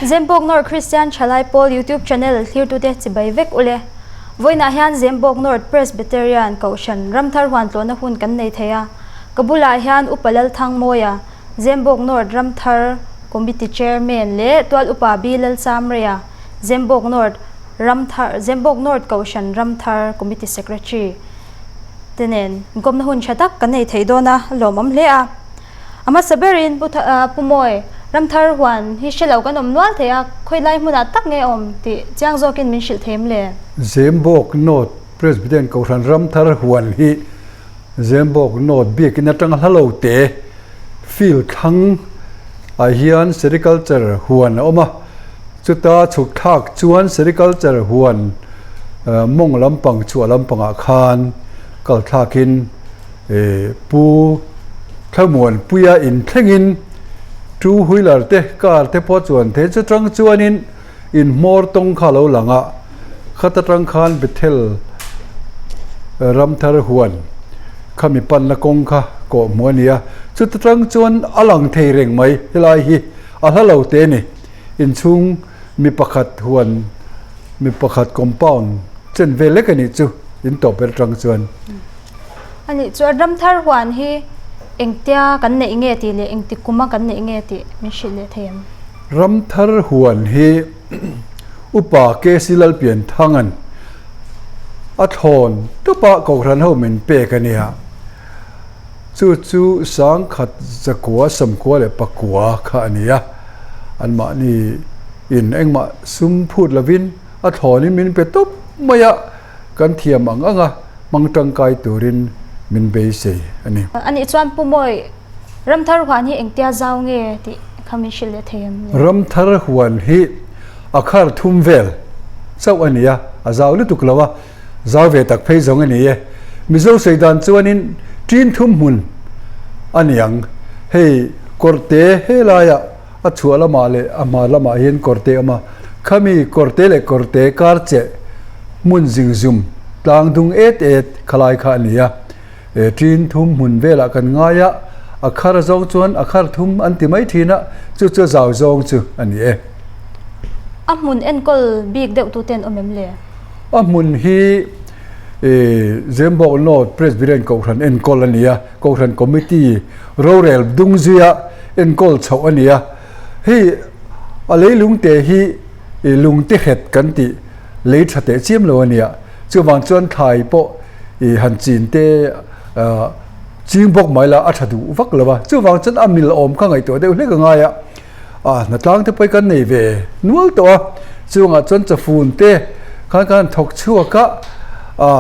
Zembawk North Christian Thalai Pawl YouTube channel thlirtute chibai vek ule. Vawiinah hian Zembawk North Presbyterian Kohhran Ramthar huan tlawhna hun kan nei thei a. Ka bulah hian Upa Lalthangmawia, Zembawk North Ramthar Committee Chairman leh Tual Upa B Lalchamreia, Zembawk North Ramthar Zembawk North Kohhran Ramthar Committee Secretary te nen inkawmna hun tha tak kan nei thei dawn a, lawmawm hle a. A hmasa berin Pu Pu Mawi, Ramthar huan hi hre lo kan awm nual thei a, khawi lai hmunah tak nge awm tih chiang zawkin min hrilh thei em le? Zembawk North Presbyterian Kohhran Ramthar huan hi Zembawk North biakin atanga hla lo te field thlang ah hian sericulture huan a awm a, chuta chhuk thlak chuan sericulture huan mawng lampang chhuah lampangah khan kal thlakin pu Thlamuanpuia inthlengin two wheeler te car te pawh chuan thei chu tang chuanin inhmawr tawng kha a lo lang a, khata tang khan Bethel Ramthar huan khami panna kawng kha kawh hmuh a ni a, chuta tang chuan a lang thei reng mai helai hi a hla lo te a ni, inchhung mi pakhat huan mi pakhat compound chen vel lek a nih chu in tawp ber tang chuan. A nih chuan Ramthar huan hi engtia kan neih nge tih leh engti kuma kan neih nge tih min hrilh leh thei em? Ramthar huan hi Upa KC Lalpianthanga'n a thlawn tawpa Kohhran ho min pek a nia. Chu chu sangkhat zakua sawmkua leh pakua kha a ni a. Anmahni in engmah sum phut lovin a thlawnin min pe tawp mai a. Kan thiam ang anga hmang tangkai turin min beisei a ni. A nih chuan Pu Mawi, Ramthar huan hi engtia zau nge tih kha min hrilh leh thei em le? Ramthar huan hi a khar thum vel chauh a ni a, a zau lutuk lo a, zau ve tak phei zawng a ni e. Mizo sawi dan chuanin ṭin thum hmun a ni ang. Hei kawrte helaiah a chhuah lamah leh a hma lamah hian kawrte a awm a, khami kawrte leh kawrte kar cheh hmun zingzum tlang dung et et khalai kha a ni a, e ṭin thum hmun velah kan ngai a, a khar zawng chuan a khar thum an ti mai ṭhin a, chu chu zau zawng chu a ni e. A hmun enkawl bik deuh tute an awm em le? A hmun hi e Zembawk North Presbyterian Kohhran enkawl a ni a, Kohhran Committee rorel dung zuia enkawl chhoh a ni a, hei a leilung te hi lung te het kan tih lei tha teh chiam lo a nia, chuvang chuan thlai pawh i han chin te ching bawk mai la a tha duh vak lo a, chuvang chuan a mil awm kha ngaihtuah deuh hlek a ngai a, a hnatlang te pawh hi kan nei ve nual tawh a, chungah chuan chafun te khan kan han thawk chhuak a,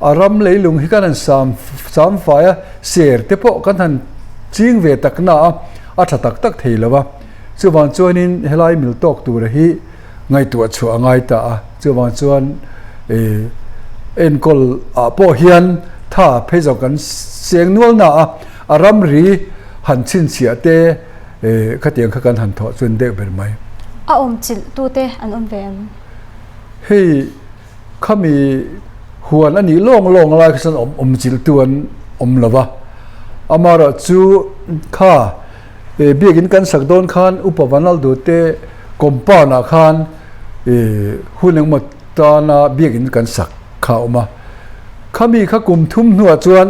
a ram leilung hi kan han sam sam fai a, ser te pawh kan han ching ve tak na a, a tha tak tak thei lo a, chuvang chuanin helai mil tawk tura hi ngaihtuah chhuah a ngai ta a, chuvang chuan ih enkawl ah pawh hian tha phei zawk kan seng nual na a, a ramri han chhinchhiah te ih khatiang kha kan han thawh chuan deuh ber mai. A awm chilh tute an awm ve em? Hei. Khami huan a nih lawng lawng lai kha chuan awm awm chilh tu an awm lo va, amaherawh chu kha eh biakin kan sak dawn khan Upa Vanlaldu te compound ah khan eh hun engemaw tana biakin kan sak kha a awm a, khami kha kum thum hnuah chuan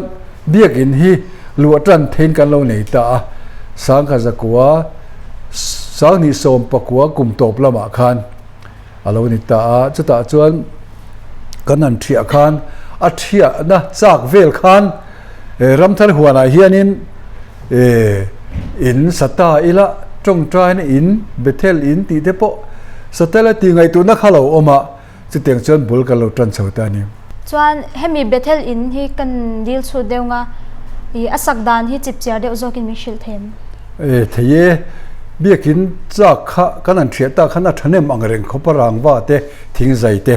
biakin hi luah tan theiin kan lo nei ta a, sangkha zakua sanghnih sawm pakua kum tawp lamah khan. A lo ni ta a, chutah chuan kan han thiah khan a thiahna chak vel khan Ramthar huanah hianin in sa ta ila tawngtaina in Bethel in tih te pawh satellite tih ngaihtuahna kha lo awm a, chutiang chuan bul kan lo tan chho ta a ni. Chuan hemi Bethel in hi kan dil chhut deuh nga ih a sak dan hi chip chiar deuh zawkin min hrilh thei em? E thei e, biakin chak kha kan han thiah tak khan a thahnem ang reng khawp a rangva te thing zai te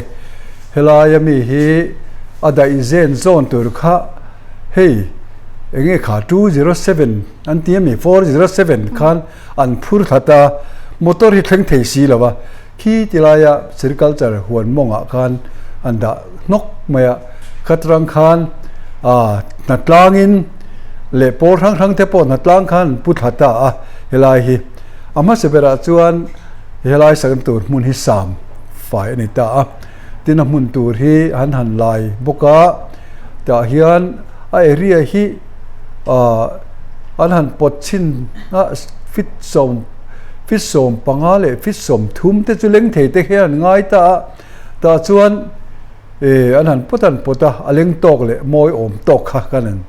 helai ami hi a daih zen zawn tur kha hei enge kha 207 an ti ami 407 khan an phur thlat a motor hi thleng thei si lo a Khi ti laia sericulture huan mawngah khan an dah hnawk mai a, khatrang khan ah hnatlangin leh pawl hrang hrang te pawh hnatlang khan an pu thla ta a helai hi. A hmasa berah chuan Helai sakna tur hmun hi sam fai a ni ta a, tin a hmun tur hi an han lai bawk a, tah hian a area hi ahh an han pawt chhin a feet sawm feet 15 leh feet 30 te chu leng thei te hian an ngai ta a, tah chuan eh an han pawt an pawt a, a leng tawk leh mawi awm tawk kha kan han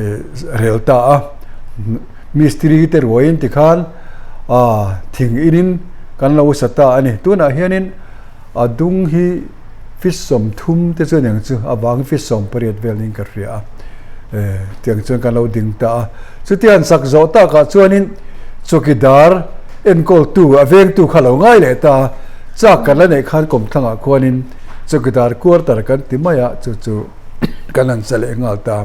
eh rel ta a. Mistiri te ruaiin tikhan ah thing inin kan lo sa ta a ni. Tunah hianin a dung hi feet 30 te chuan eng chu a vang feet 18 vel niin ka hria a, eh tiang chuan kan lo ding ta a. Chutia an sak zawh takah chuanin chawkidar enkawltu a vengtu kha lo ngai leh ta a, chak kan la neih khan kawmthlangah khuanin chawkidar quarter kan ti mai a, chu chu kan han sa leh nghal ta.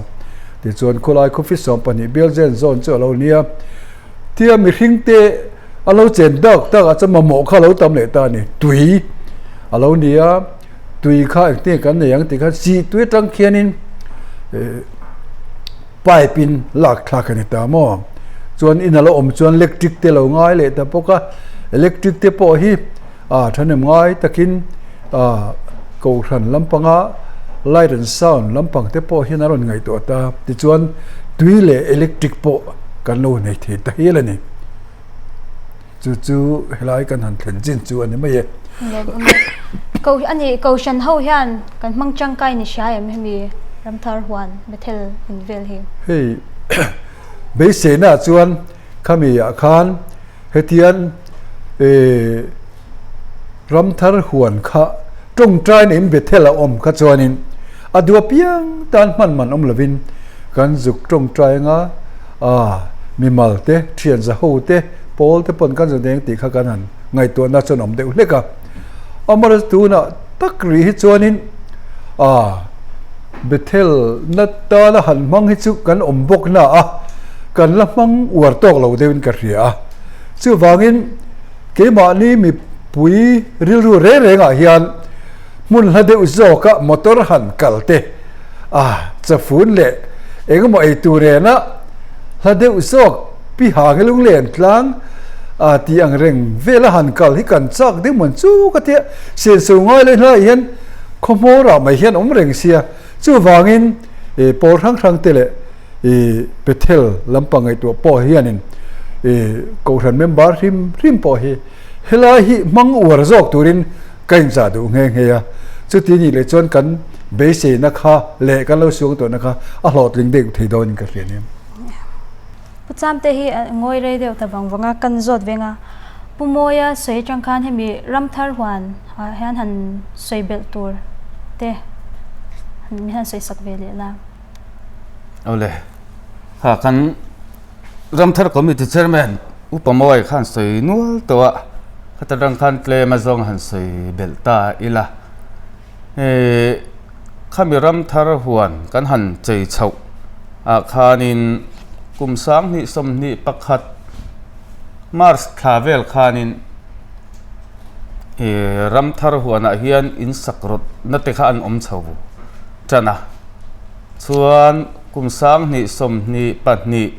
Tichuan khawlai khaw feet 12 bial zen zawn chu a lo nia. Tia mihring te a lo chen dak tak ah chuan mamawh kha a lo tam leh ta a ni. Tui a lo ni a, tui kha engtin kan nei ang tih kha sih tui atang khianin eh pipe in lak thlak a ni ta maw. Chuan in a lo awm chuan electric te lo ngai leh ta bawk a, electric te pawh hi A thahnem ngai takin a Kohhran lampanga light and sound lampang te pawh hian a rawn ngaihtuah ta. Tichuan tui leh electric pawh kan lo nei thei ta hial a ni. Chu chu helai kan han thlen chin chu a ni mai e. Ko a ni Kohhran ho hian kan hmang tangkai ni hria em hemi Ramthar huan Bethel in vel hi? Hei beiseina chuan khami ah khan Hetian eh Ramthar huan kha tawngtaina in Bethel a awm kha chuanin a duh apiang tan hman man awm lovin kan zuk tawngtai anga ah mimal te, thian zaho te, pawl te pawn kan zuk deng tih kha kan han ngaihtuahna chuan awm deuh hlek a. Amaherawhchu tunah tak rih hi chuanin ah Bethel na tana han hmang hi chu kan awm bawk na a, kan la hmang uar tawk lo deuhin ka hria a. Chuvangin keimahni mipui rilru reng rengah hian hmun hla deuh zawka motor han kal te, a chafun leh engemaw ei tur rena hla deuh zawk pi hang i lunglen tlang a tih ang reng vela han kal hi kan chak deuh mawn chu ka tia senso ngai lai hlaiah hian Khaw hmawrah mai hian awm reng sia, chuvangin ih pawl hrang hrang te leh ih Bethel lampang ngaihtuah pawh hianin ih Kohhran member hrim hrim pawh hi helai hi hmang uar zawk turin ka inzah duh nghe nghe a, chuti nih leh chuan kan beiseina kha leh kan lo suang tawhna kha a hlawhtling deuh thei dawnin ka hria nia. Pu Chamte hi a ngawi rei deuh ta vang vang a, kan zawt veng a. Pu Mawia sawi atang khan hemi Ramthar huan ah hian han sawi belh tur te min han sawi sak ve leh la. Awle, kha kan Ramthar Committee Chairman Upa Mawia khan sawi nual tawh a, khata tang khan tlem azawng han sawi belh ta ila. Hei khami Ramthar huan kan han chei chhoh ah khanin kum 2021 March thla vel khanin ih Ramthar huanah hian in sak rawt na te kha an awm chho tan a, chuan kum 2022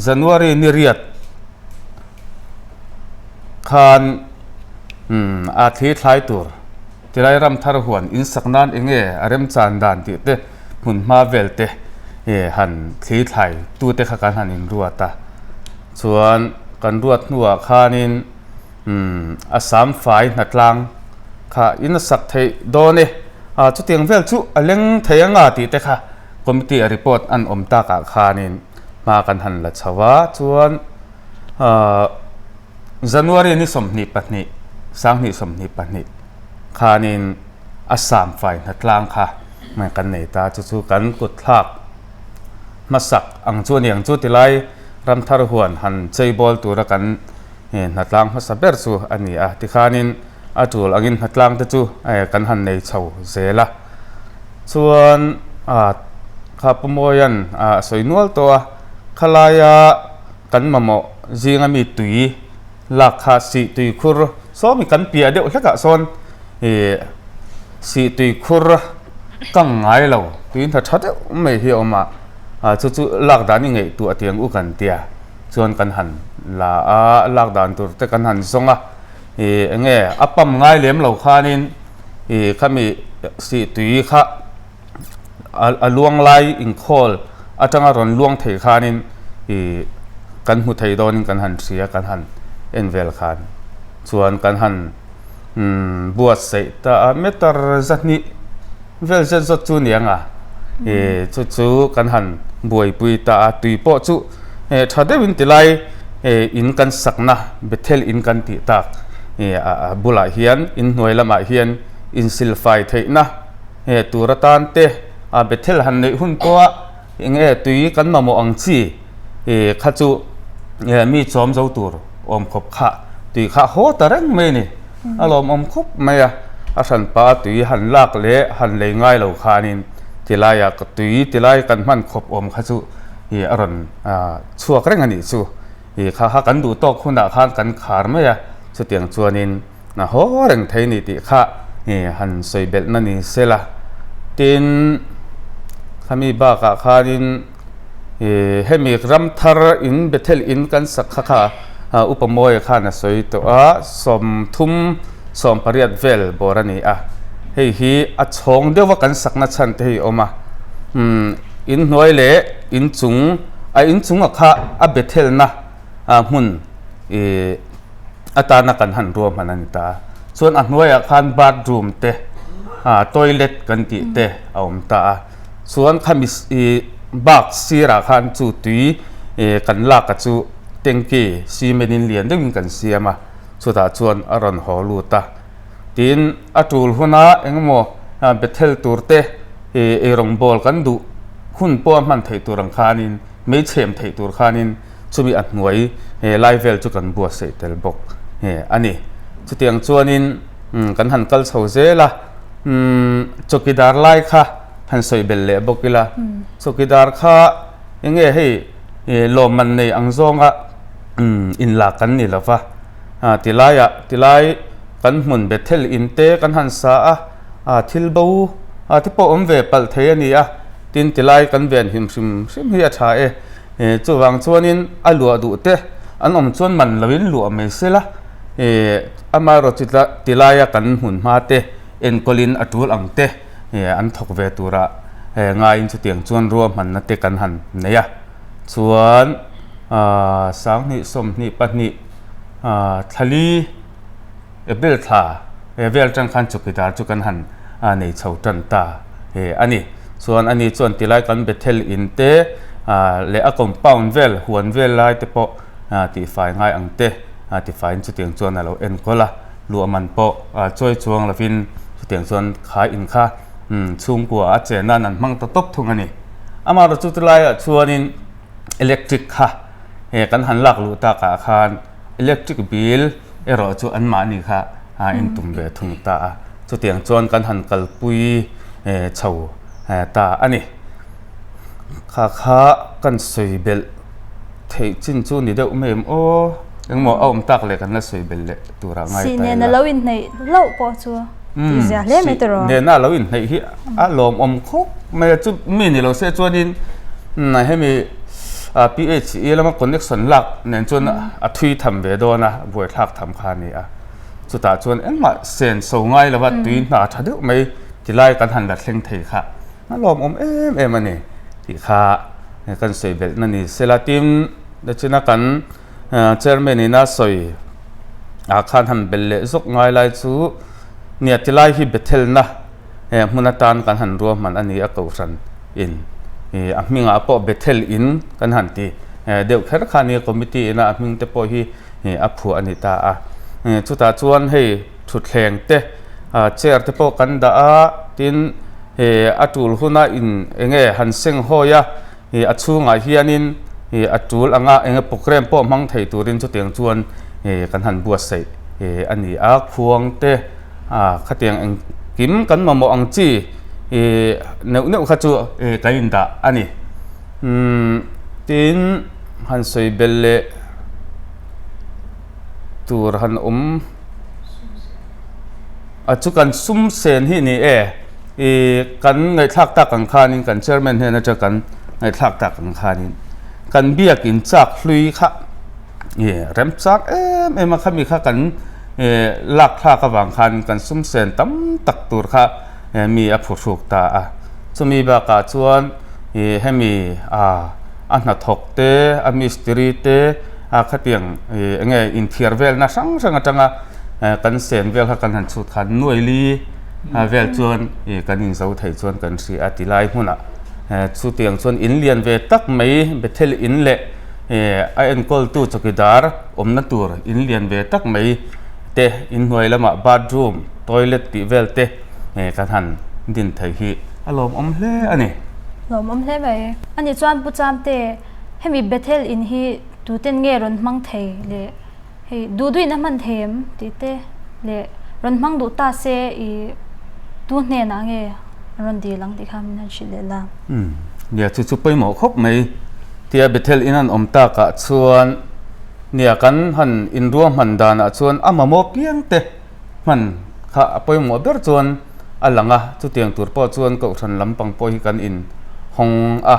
January ni riat khan a thli thlai tur. Tilai Ramthar huan in sak nan eng nge a remchan dan tih te hmun hma vel te han thli thlai tu te kha kan han in ruat a, chuan kan ruat hnuah khanin umm a sam fai hnatlang kha in a sak theih dawn e, ah chutiang vel chu a leng thei anga tih te kha committee a report an awm takah khanin hma kan han la chho a, chuan ah. January ni 22, 2022 khanin a samfai hnatlang kha kan nei ta. Chu chu kan kut thlak hmasak ang chu a ni ang chu tilai Ramthar huan han cheibawl tura kan hnatlang hmasa ber chu a ni a. Tikhanin a tul angin hnatlang te chu kan han nei chho zel a. Chuan kha Pu Mawia'n a sawi nual tawh a, khalaia Kan mamawh zinga mi tui lak kha sih tui khur sawmi kan piah deuh hlekah sawn ih sih tui khur kang ngai lo tui hna tha deuh mai hi a awm a, ah chu chu lak dan i ngaihtuah tiang u kan tia chuan kan han la a, lak dan tur te kan han zawng a. Ih enge a pump ngai lem lo khanin ih khami sih tui kha a luang lai inkhawl atanga rawn luang thei khanin ih kan hmu thei dawnin kan han hria kan han en vel khan chuan kan han umm buatsaih ta a meter zahnih vel zet zawt chu ni ang a ih chu chu kan han buaipui ta a tui pawh chu eh tha deuhin tilai eh in kan sakna Bethel in kan tih tak ih a bulah hian inhnuai lamah hian insilfai theihna He tur atan te a Bethel han neih hun pawha eng nge tui kan mamawh ang chi ih kha chu mi chawm zo tur awm khawp kha tui kha haw ta reng mai a ni. A lawmawm khawp mai a, a hranpa a tui han lak leh han lei ngai lo khanin tilaiah ka tui tilai kan hman khawp awm kha chu ih a rawn chhuak reng a nih chu. Ih kha kha kan duh tawk hunah khan kan khar mai a, chutiang chuanin. A haw reng thei ni tih kha han sawi belhna ni se la. Tin, khami bakah khanin hemi ram thar in Bethel in kan sak kha kha Upa Mawia khan a sawi tawh a, 30, 18 vel bawr a ni a. Hei hi a chhawng deuha kan sakna chhan te hi a awm a. In hnuai leh in chung, a in chunga kha a Bethelna hmun ih atana kan han ruahman a ni ta a. Chuan a hnuaiah khan bathroom te ah toilet kan tih te a awm ta a. Chuan khami ih bak sirah khan chu tui ih kan lak a chu tanky cement in lian deuhin kan siam a, chutah chuan a rawn haw lut a. Tin a tul huna engemaw Bethel tur te ih eirawngbawl kan duh hun pawh a hman theih tur ang khanin meichhem theih tur khanin Chumi a hnuai he lai vel chu kan buatsaih tel bawk a ni. Chutiang chuanin kan han kal chho zel a, chawkidar lai kha han sawi belh leh bawk ila, chawkidar kha eng nge hei lawmman nei ang zawnga inlak kan ni lo va, tilaiah tilai kan hmun Bethel in te kan han sa a, thil bo te pawh awm ve palh thei a ni a, tin tilai kan ven him hrim hrim hi a tha e. Chuvang chuanin a luah duh te an awm chuan man loin luah mai se la, amaherawh chu ti laia kan hmun hma te enkawlin a tul ang te an thawk ve tura ngaiin chutiang chuan ruahmanna te kan han nei a. Chuan 20 22 thlali. April thla he vel atang khan chawkidar chu kan han nei chho tan ta a ni. Chuan ani chuan tilai kan Bethel in te leh a compound vel huan vel lai te pawh tihfai ngai ang te tifaiin chutiang chuan a lo enkawl a, luah man pawh chawi chuang lovin chutiang chuan khai in kha chhungkua a chen nan an hmang ta tawp thung a ni. Amaherawhchu chu tilaiah chuanin electric kha kan han lak luh takah khan electric bill erawh chu anmahni kha a intum ve thung ta a, chutiang chuan kan han kalpui chho ta a ni. Kha kha kan sawi belh theih chin chu ni deuh mai em aw, engmaw a awm tak leh kan la sawi belh leh turah ngai ta ila. Sih nena lo inhneih hlauh pawh chu tih zia hle mai tawh rawh. Sih nena lo inhneih hi a lawmawm khawp mai a, chu mi ni lo se chuanin hemi PHE lama connection lak nen chuan a thui tham ve dawn a, buaithlak tham kha a ni a. Chutah chuan engmah sen so ngai lova tui hna tha deuh mai tilai kan han la thleng thei kha a lawmawm em em a ni tih kha kan sawi belhna ni sela. Tin, china kan chairman ina sawi ah khan han belh leh zawk ngai lai chu nia tilai hi Bethelna hmun atan kan han ruahman a ni a kohhran in ih a hmingah pawh Bethel in kan han ti deuh kher kha a nia committee ina a hming te pawh hi ih a phuah a ni ta a chutah chuan hei thutthleng te ah chair te pawh kan dah a tin ih a tul huna in eng nge han seng hawi a ih a chhungah hianin ih a tul anga eng nge program pawh hmang thei turin chutiang chuan ih kan han buatsaih ih a ni a khuang te. A khatiang engkim kan mamawh ang chi ih neuh neuh kha chu ih kan indah a ni. Umm tin han sawi belh leh tur han awm a chu kan sum sen hi ni e ih kan ngaihthlak tak ang khanin kan chairman hnen atang kan ngaihthlak tak ang khanin kan biakin chak hlui kha. Ih remchang em em a khami kha kan lak thlak avang khan kan sum sen tam tak tur kha mi a phuhruk ta a. Chumi bakah chuan hemi a a hnathawk te, a mistiri te a khatiang eng nge inthiar velna hrang hrang atanga kan sen vel kha kan han chhut khan nuaili vel chuan kan inzo thei chuan kan hria a ti lai hmunah chutiang chuan in lian ve tak mai Bethel in leh a enkawltu chawkidar awmna tur in lian ve tak mai te inhnuai lamah bathroom toilet tih vel te kan han din thei hi a lawmawm hle a ni. Lawmawm hle mai. Ani chuan Pu Chamte, hemi Bethel in hi tuten nge rawn hmang thei le hei duh duhin a hman thei em tih te leh rawn hmang duh ta se i tu hnenah nge an rawn dil ang tih kha min han hrilh leh la. Umm nia chu chu pawimawh khawp mai tia Bethel in an awm takah chuan nia kan han inruahman danah chuan a mamawh piang te hman kha a pawimawh ber chuan a lang a, chutiang tur pawh chuan kohhran lampang pawh hi kan in hawng a,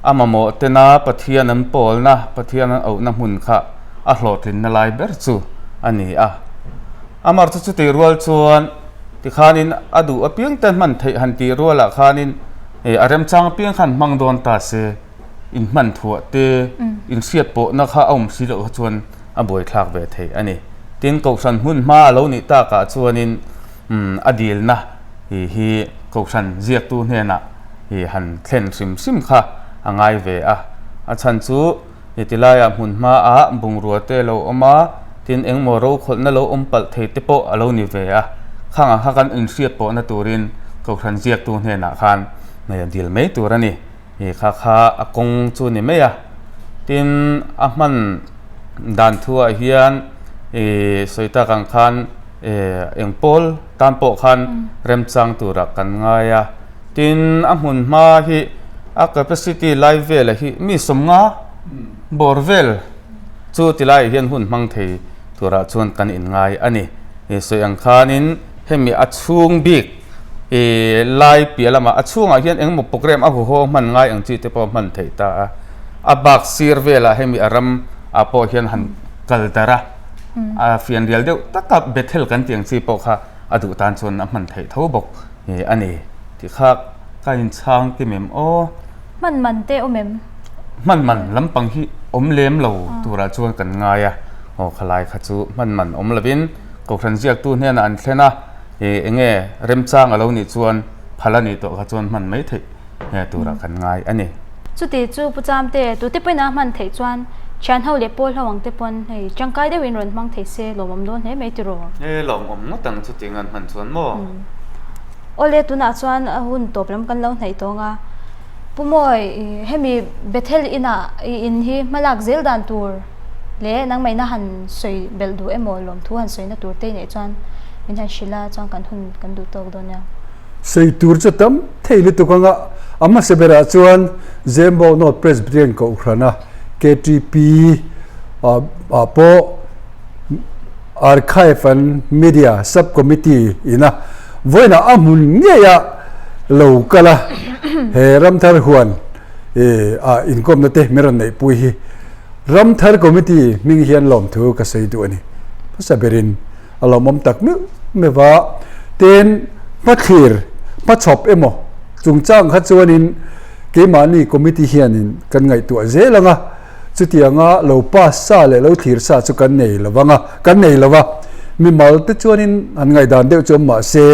a mamawh tena Pathian an pawlna, Pathian an auhna hmun kha a hlawhtlinna lai ber chu a ni a. Amar chu chutih rual chuan tikhanin a duh apiang te hman theih han tih rualah khanin a remchang apiang khan hmang dawn ta se, inhman thuah te, inhriat pawhna kha a awm si loh kha chuan a buaithlak ve thei a ni. Tin, kohhran hmun hma a lo nih takah chuanin a dilna hi kohhran ziaktu hnenah han thlen hrim hrim kha a ngai ve a. A chhan chu tilaiah hmun hmaah bungrua te a lo awm a, tin engmaw rokhawlhna lo awm palh thei te pawh a lo ni ve a. Khangah kha kan inhriat pawhna turin kohhran ziaktu hnenah khan dil mai tur a ni. He kha kha a kawng chu ni mai a, tin a hman dan thuah hian ih sawi tak ang khan ih eng pawl tan pawh khan remchang turah kan ngai a, tin a hmun hma hi a capacity lai vela hi mi sawmnga bawr vel chu ti laiah hian hun hmang thei turah chuan kan inngai a ni. Ih sawi ang khanin hemi a chhung bik. Ih lai piah lamah a chhungah hian engemaw program a huho hman ngai ang chi te pawh a hman theih ta a, a bak sir velah hemi a ram ah pawh hian han kal darh a, a fianrial deuh taka Bethel kan tih ang chi pawh kha a duh tan chuan a hman theih tho bawk a ni tih kha ka inchhang kim em aw. Hman man te awm em? Hman man lampang hi awm lem lo turah chuan kan ngai a, aw khalai kha chu hman man awm lovin Kohhran ziaktu hnenah an thlen a. Ih enge remchang a lo nih chuan phal a nih tawh kha chuan hman mai theih nge turah kan ngai a ni. Chuti chu Pu Chamte, tute pawhin a hman theih chuan thian ho leh pawl ho ang te pawn hei tangkai deuhin rawn hmang thei se lawmawm dawn hle mai tiraw? He lawmawm ngawt ang chuti ngan hman chuan maw? Awle tunah chuan a hun tawp lam kan lo hnaih tawng a, Pu Mawi, hemi Bethel inah i in hi hmalak zel dan tur leh nangmahina han sawi belh duh emaw lawmthu han sawina tur te neih chuan min han hrilh a chuan kan hun kan duh tawk dawn nia. Sawi tur chu tam thei lutuk anga a hmasa berah chuan Zembawk North Presbyterian Kohhrana KTP ah pawh Archive and Media Sub Committee ina vawiinah a hmun ngeia lo kal a he Ramthar huan ah inkawmna te min rawn neihpui hi Ramthar Committee hming hian lawmthu ka sawi duh a ni. Hmasa berin a lawmawm tak meuh meuh va, tin hmathlir, hmachhawp emaw chungchang kha chuanin keimahni committee hianin kan ngaihtuah zel ang a, chutianga lo pass sa leh lo thlir sa chu kan nei lo vang a, kan nei lo va, mimal te chuanin an ngaihdan deuh chu awm mah se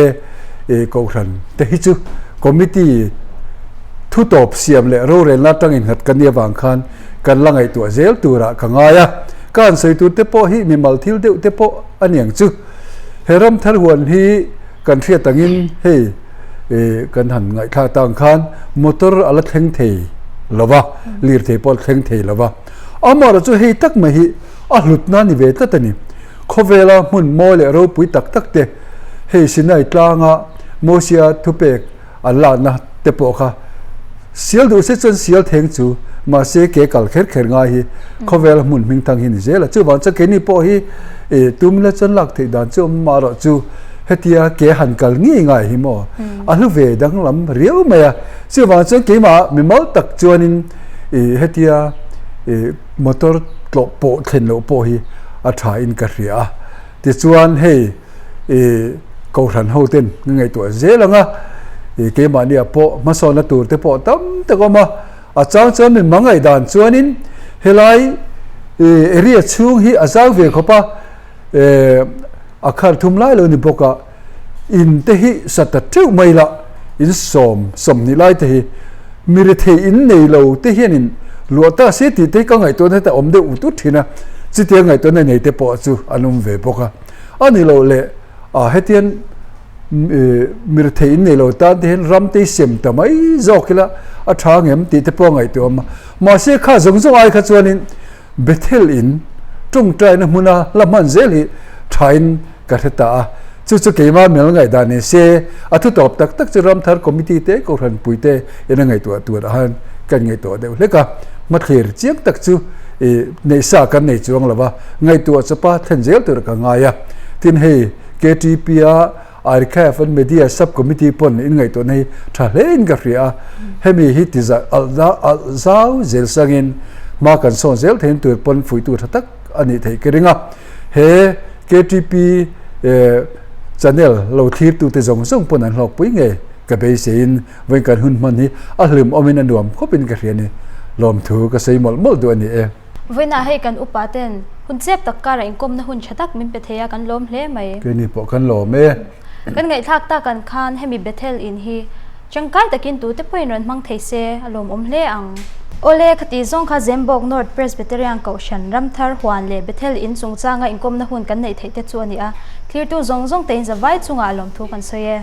Kohhran te hi chu committee thutawp siam leh rorelna atangin nghat kan nih avang khan Kan la ngaihtuah zel turah ka ngai a, ka han sawi tur te pawh hi mimal thil deuh te pawh a ni ang chu. He ram thar huan hi kan hriat angin hei kan han ngaihthlak tang khan motor a la thleng thei lo va, lirthei pawh a la thleng thei lo va. Amaherawhchu chu hei tak mai hi a hlutna a ni ve tlat a ni. Khawvela hmun mawi leh ropui tak tak te hei Sinai tlanga Mosia thupek An lakna te pawh kha sial duh se chuan sial theng chu mahse ke kal kher kher ngai hi khawvel hmun hming thang hi ni zel a. Chuvang chuan keini pawh hi tum la chuan lak theih dan chu awm amaherawh chu hetia ke han kal ngei ngai hi maw a hlu ve danglam riau mai a. Chuvang chuan keimah mimal tak chuanin hetia motor tlawh pawh thlen loh pawh hi a tha in ka hria a. Tichuan hei ih Kohhran ho ten ka ngaihtuah zel ang a, ih keimahniah pawh hmasawnna tur te pawh tam tak a awm a, a chang chuan min mangaih dan chuanin helai ih area chhung hi a zau ve khawp a, eh a khar thum lai lo ni bawk a, in te hi sa ta teuh mai la, in sawm 20 lai te hi mi rethei in nei lo te hianin luah ta se tih te hi ka ngaihtuahna te a awm deuh ut ut thin a, chutia ngaihtuahna nei te pawh chu an awm ve bawk a. A ni loh leh ah hetian mi rethei in nei lo tan te hian ram te hi sem ta mai zawk ila a tha ngem tih te pawh a ngaihtuah awm a. Mahse kha zawng zawng ai kha chuanin Bethel in tawngtaina hmuna la hman zel hi thain ka hre ta a. Chu chu keimah mel ngaihdan ni se a thu tawp tak tak chu Ramthar Committee te Kohhran pui te in a ngaihtuah tur ah hian kan ngaihtuah deuh hlek a. Hmathlir chiang tak chu ih neih sa kan nei chuang lo va, ngaihtuah chawpa thlen zel tur ka ngai a. Tin hei KTP a Archive and Media Sub Committee pawn in ngaihtuahna hi tha hle in ka hria a, hemi hi ti zah alh alh zau zel sangin hma kan sawn zel theiin tur pawn fuihtu tha tak a nih theih ka ring a. He KTP channel lo thlirtute zawng zawng pawn an hlawkpui ngei ka beiseiin vawiin kan hun hman hi a hlimawmin a nuam khawpin ka hria a ni. Lawmthu ka sawi mawlh mawlh duh a ni e. Vawiinah hei kan upa ten hun chep tak karah inkawmna hun tha tak min pe thei a, kan lawm hle mai. Keini pawh kan lawm e. Kan ngaihthlak tak an khan hemi Bethel in hi tangkai takin tute pawhin rawn hmang thei se a lawmawm hle ang. Awle, khati zawng kha Zembawk North Presbyterian Kohhran, Ramthar, Huan leh Bethel in chungchanga inkawmna hun kan neih theih te chu a ni a, thlirtu zawng zawng te in zavai chungah lawmthu kan sawi e.